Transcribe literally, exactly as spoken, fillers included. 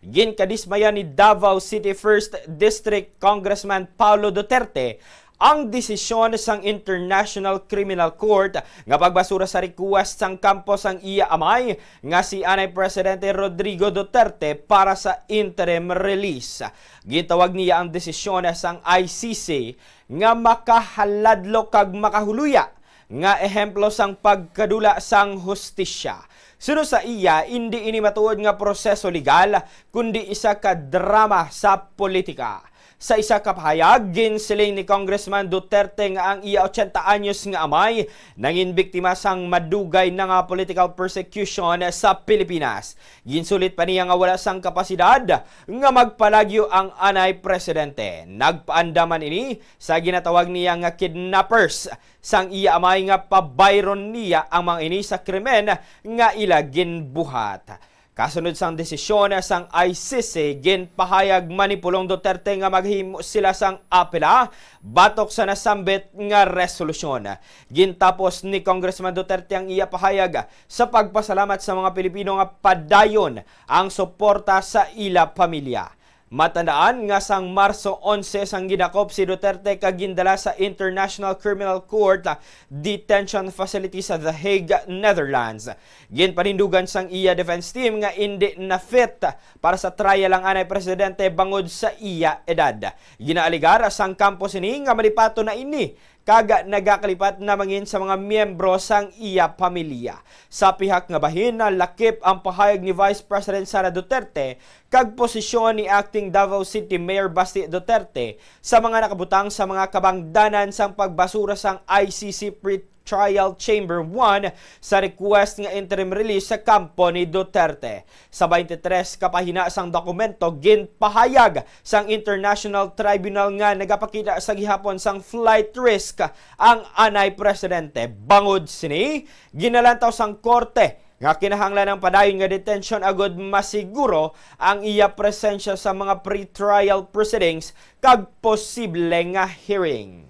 Ginkadismaya ni Davao City First District Congressman Paulo Duterte ang desisyon sang International Criminal Court nga pagbasura sa request sang kampo sang iya amay nga si anay Presidente Rodrigo Duterte para sa interim release. Gintawag niya ang desisyon sang I C C nga makahaladlok kag makahuluya nga ehemplo sang pagkadula sang hustisya. Suno sa iya, indi ini matuod nga proseso legal, kundi isa ka drama sa politika. Sa isa ka pahayag, ginsiling ni Congressman Duterte nga ang iya ochenta anyos nga amay nangin biktima sang madugay na nga political persecution sa Pilipinas. Ginsulit pa niya nga wala sang kapasidad nga magpalagyo ang anay presidente. Nagpaandaman ini sa ginatawag niya nga kidnappers sang iya amay nga pabayron niya ang mga ini sa krimen nga ila ginbuhat. Kasunod sang desisyon sang I C C, ginpahayag man ni Pulong Duterte nga maghimo sila sang apela batok sa nasambit nga resolusyon. Gintapos ni Congressman Duterte ang iya pahayag sa pagpasalamat sa mga Pilipino nga padayon ang suporta sa ila pamilya. Matandaan nga sang Marso onse sang gidakop si Duterte kag gindala sa International Criminal Court Detention Facility sa The Hague, Netherlands. Ginpanindugan sang iya defense team nga indi na fit para sa trial ang anay presidente bangod sa iya edad. Ginaaligar sang kampo sini nga malipaton na ini kag nagakalipat na mangin sa mga miyembro sang iya pamilya. Sa pihak nga bahin, nalakip ang pahayag ni Vice President Sara Duterte kag posisyon ni Acting Davao City Mayor Basti Duterte sa mga nakabutang sa mga kabangdanan sang pagbasura sang I C C Pre-Trial Chamber one sa request nga interim release sa kampo ni Duterte. Sa twenty-three ka pahina sang dokumento, ginpahayag sang International Tribunal nga nagapakita sa gihapon sang flight risk ang anay presidente. Bangod sini, ginalantaw sang korte nga kinahanglan ang padayon nga detention agud masiguro ang iya presensya sa mga pre-trial proceedings kag posible nga hearing.